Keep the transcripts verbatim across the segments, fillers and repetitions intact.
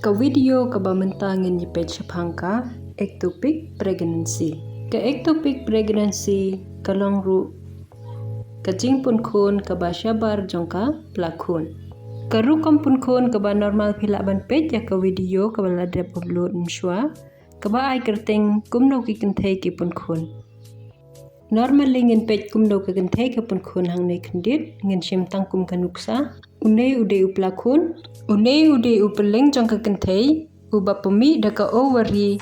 Ka video kaba mynta ngin ïa peit shaphang ka ectopic pregnancy. Ka ectopic pregnancy ka long ruh ka jingpunkhun kaba shabar jong ka plakhun. Ka rukom punkhun kaba normal phi lah ban peit ïa ka video kaba la dep upload mynshwa, kaba ai kyrteng kumno ki kynthei ki punkhun. Normally ngin peit kumno ka kynthei ka punkhun hangne khyndiat, ngin shim tang kum ka nuksa. Une u dei u plakhun, une u dei u pylleng jong ka kynthei, uba pynmih da ka ovary.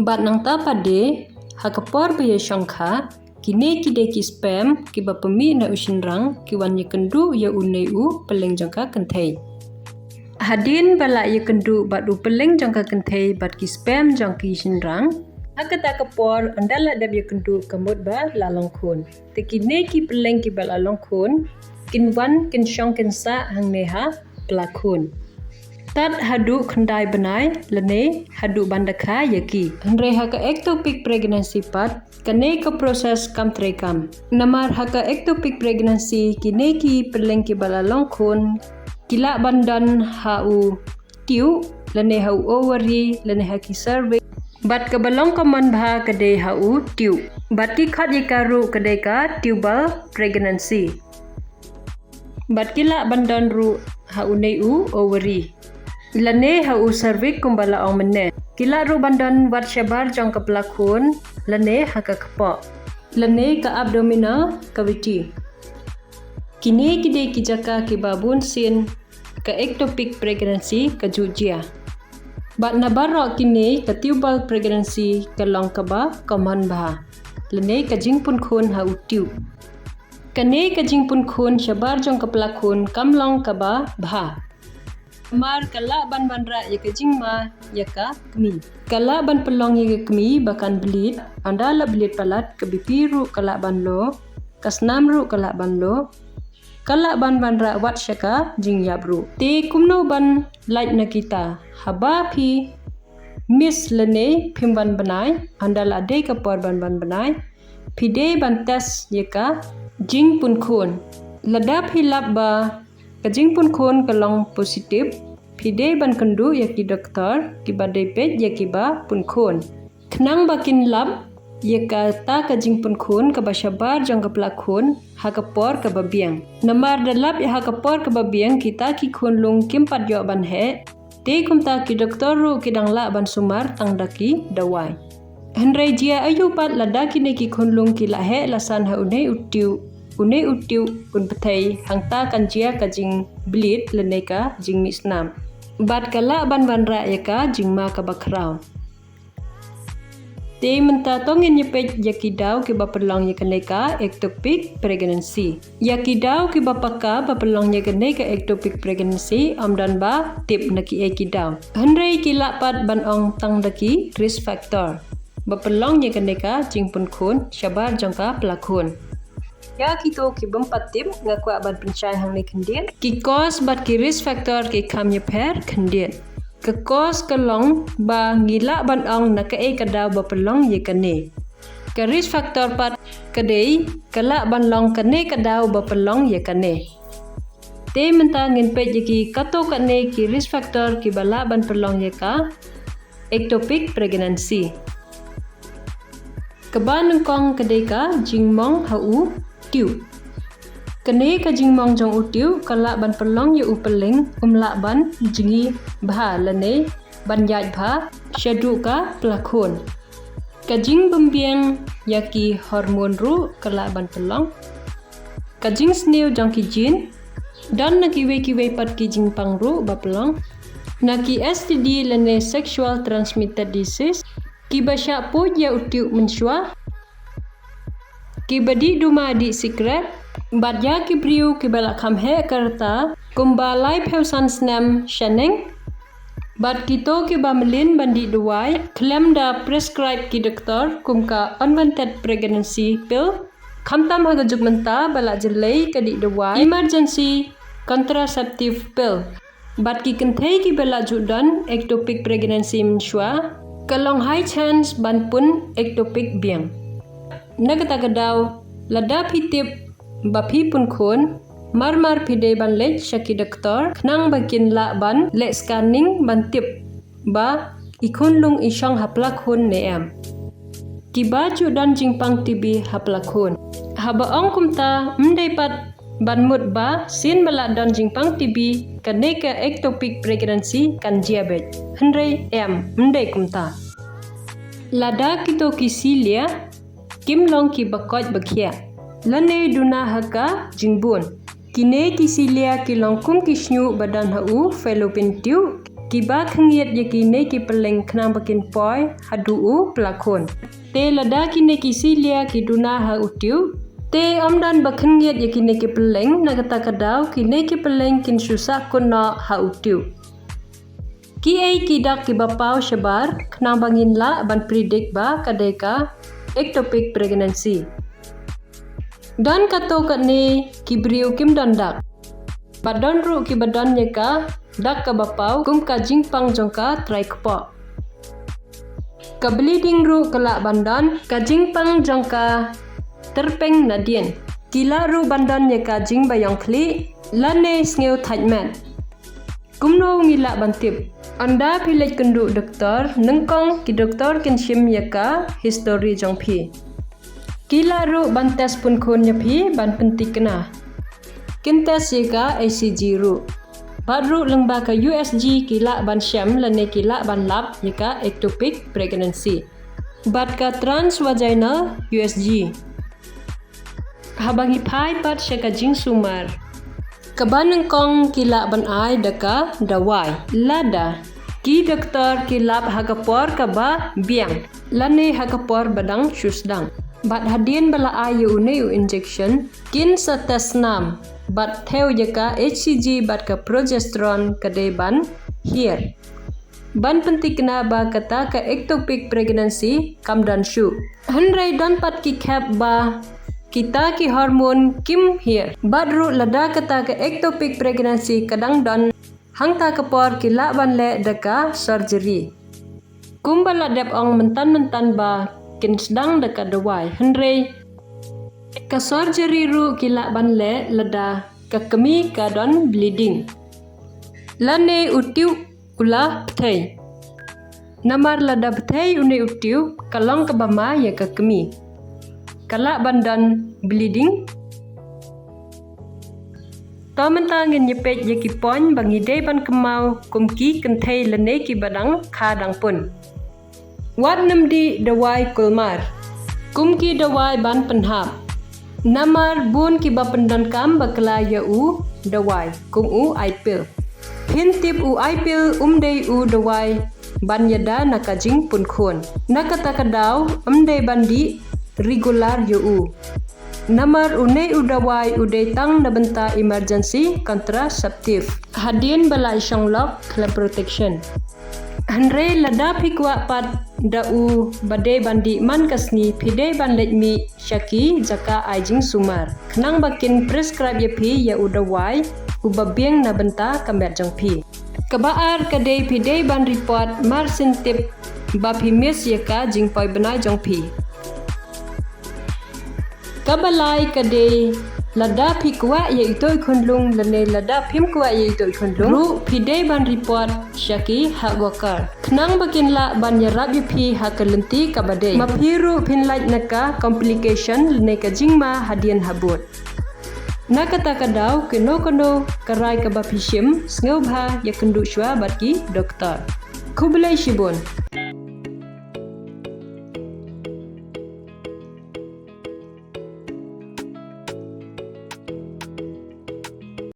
Bad nangta pat de, ha ka por ba ïa shongkha, kine ki dei ki sperm kiba pynmih na u shynrang, ki wan ïakynduh ïa une u pylleng jong ka kynthei. Hadien ba la ïakynduh bad u pylleng jong ka kynthei bad ki sperm jong ki shynrang, ha kata ka por ynda la dep ïakynduh ka mut ba la long khun. Te kine ki pylleng kiba la long khun kin wan kin shong kin sah hangne ha plakhun. Tad haduh khyndai bnai lane haduh ban da kha ïa ki. Hynrei ha ka ectopic pregnancy pat, kane ka process kam treikam. Namar ha ka ectopic pregnancy kine ki pylleng kiba la long khun ki lah ban don ha u tube lane ha u ovary lane ha ki cervix. Bad kaba long common bha ka dei ha u tube. Bad ki khot ïa ka ruh ka dei ka tubal pregnancy. Bad ki lah ban don ruh ha une u ovary lane ha u cervix kumba la ong mynne. Ki lah ruh ban don wat shabar jong ka plakhun lane ha ka kpoh lane ka abdominal cavity. Kine ki dei ki jaka kiba bun sien ka ectopic pregnancy ka ju jia. Bad na baroh kine ka tubal pregnancy ka long kaba common bha lane ka jingpunkhun ha u tube. Kane ka jingpunkhun shabar jong ka plakhun kam long kaba bha. Namar ka lah ban wanrah ïa ka jingma ïa ka kmie. Ka lah ban pynlong ïa ka kmie ba kan bleed, ynda la bleed palat ka BP ruh ka lah ban low, ka snam ruh ka lah ban low, ka lah ban wanrah wat sha ka jingïap ruh. Te kumno ban lait na kita? Haba phi miss lane phim wan bnai, ynda la dei ka por ban wan bnai, phi dei ban test ïa ka jingpunkhun. Lada phi lap ba ka jingpunkhun ka long positive, phi dei ban kynduh ïa ki doktor kiba dei peit ïa kiba punkhun. Khnang ba kin lap ïa kata ka jingpunkhun kaba shabar jong ka plakhun ha ka por kaba biang. Namar da lap ïa ha ka por kaba biang kita ki khunlung kim pat ïoh ban heh. Te kumta ki doktor ruh ki dang lah ban sumar tang da ki dawai. Hynrei jia aïu pat lada kine ki khunlung ki la heh la san ha une u tube, une u tube un pynthei, hangta kan jia ka jingbleed lane ka jingmih snam. Bad ka lah ban wanrah ïa ka jingma kaba khraw. Te mynta to ngin ïa peit ïa ki daw kiba pynlong ïa kane ka ectopic pregnancy. Ïa ki daw kiba paka ba pynlong ïa kane ka ectopic pregnancy ym don ba tip na kiei ki daw. Hynrei ki lah pat ban ong tang da ki risk factor ba pynlong ïa kane ka jingpunkhun shabar jong ka plakhun. Ïa kito ki bym pat tip nga kwah ban pynshai hangne khyndiat. Ki cause bad ki risk factor ki kham ïapher khyndiat. Ka cause ka long ba ngi lah ban ong na kaei ka daw ba pynlong ïa kane. Ka risk factor pat ka dei ka lah ban long kane ka daw ba pynlong ïa kane. Te mynta ngin peit ïa ki kato kane ki risk factor kiba lah ban pynlong ïa ka ectopic pregnancy. Kaba nyngkong ka dei ka jingmong ha u tube. Kane ka jingmong jong u tube ka lah ban pynlong ïa u pylleng um lah ban jngi bha lane ban ïaid bha shaduh ka plakhun. Ka jingbymbiang ïa ki hormone ruh ka lah ban pynlong. Ka jingsniew jong ki gene, don na kiwei kiwei pat ki jingpang ruh ba pynlong. Na ki S T D lane sexual transmitted disease, kiba shah pud ïa u tube mynshwa, kiba dih duma dih sikret, bad ïa ki briew kiba la kham heh ka rta kumba laiphew san snem shaneng, bad kito kiba mlien ban dih dawai khlem da prescribe ki doktor kum ka unwanted pregnancy pill. Khamtam ha ka juk mynta ba la jyllei ka dih dawai emergency contraceptive pill. Bad ki kynthei kiba la ju don ectopic pregnancy mynshwa ka long high chance ban pun ectopic biang. Na kata ka daw lada phi tip ba phi pun khun, Mar mar phi dei ban leit sha ki doktor khnang ba kin lah ban leh scanning ban tip ba i khunlung i shong ha pla khun ne em. Kiba ju don jingpang T B ha pla khun. Haba ong kumta, ym dei pat ban mut ba sien ba la don jingpang T B kane ka ectopic pregnancy kan jia beit. Hynrei em, ym dei kumta. Lada kito ki cilia kim long kiba koit ba khiah lane duna ha ka jingbun, kine ki cilia ki long kum ki shñiuh ba don ha u fallopian tube kiba khyngiat ïa kine ki pylleng khnang ba kin poi haduh u pla khun. Te lada kine ki cilia ki duna ha u tube, te ym don ba khyngiat ïa kine ki pylleng, na kata ka daw kine ki pylleng kin shu sah kut noh ha u tube. Kiei ki dak kiba paw shabar khnang ba ngin lah ban predict ba ka dei ka ectopic pregnancy? Don katto katne ki briew kim don dak. Bad don ruh kiba don ïa ka dak kaba paw kum ka jingpang jong ka trai kpoh. Ka bleeding ruh ka lah ban don, ka jingpang jong ka tyrpeng nadien. Ki lah ruh ban don ïa ka jingbaïong khlieh lane sngew thait met. Kumno ngi lah ban tip? Ynda phi leit kynduh doktor, nyngkong ki doktor kin shim ïa ka history jong phi. Ki lah ruh ban test punkhun ïa phi ban pynthikna. Kin test ïa ka H C G ruh. Bad ruh lyngba ka U S G ki lah ban shem lane ki lah ban lap ïa ka ectopic pregnancy bad ka transvaginal U S G. Haba ngi phai pat sha ka jingsumar, kaba nyngkong ki lah ban ai da ka dawai. Lada ki doktor ki lap ha ka por kaba biang lane ha ka por ba dang shu sdang, bad hadien ba la ai ïa une u injection, kin sa test snam bad thew ïa ka H C G bad ka progesterone ka dei ban hiar, ban pynthikna ba kata ka ectopic pregnancy kam don shuh. Hynrei don pat ki khep ba kita ki hormone kim hiar. Bad ruh lada kata ka ectopic pregnancy ka dang don, hangta ka por ki lah ban leh da ka surgery. Kumba la dep ong mynta mynta ba kin sdang da ka dawai, hynrei ka surgery ruh ki lah ban leh lada ka kmie ka don bleeding lane u tube u la bthei. Namar lada bthei une u tube, ka long kaba ma ïa ka kmie, ka lah ban don bleeding. To mynta ngin ïa peit ïa ki point ba ngi dei ban kynmaw kum ki kynthei lane kiba dang kha dang pun. Wat nym dih dawai kulmar kum ki dawai ban pynhap. Namar bun kiba pyndonkam bakla ïa u dawai kum u I pill. Phin tip u I pill um dei u dawai ban ïada na ka jingpunkhun. Na kata ka daw ym dei ban dih regular ïa u. Namar une u dawai u dei tang na bynta emergency contraceptive, hadien ba la shong lok khlem protection. Hynrei lada phi kwah pat da u ba dei ban dih man ka sngi, phi dei ban leit mih sha ki jaka ai jingsumar khnang ba kin prescribe ïa phi ïa u dawai uba biang na bynta ka met jong phi. Kaba ar ka dei phi dei ban report mar syn tip ba phi miss ïa ka jingpoi bnai jong phi. Kaba lai ka dei lada phi kwah ïa ito i khunlung lane lada phim kwah ïa ito i khunlung ruh phi dei ban report sha ki health worker khnang ba kin lah ban ïarap ïa phi ha ka lynti kaba dei. Ma phi ruh phin lait na ka complication lane ka jingma hadien habud. Na kata ka daw kano kano ka rai kaba phi shim, sngewbha ïa kynduh shuwa bad ki doktor. Khublei shibun.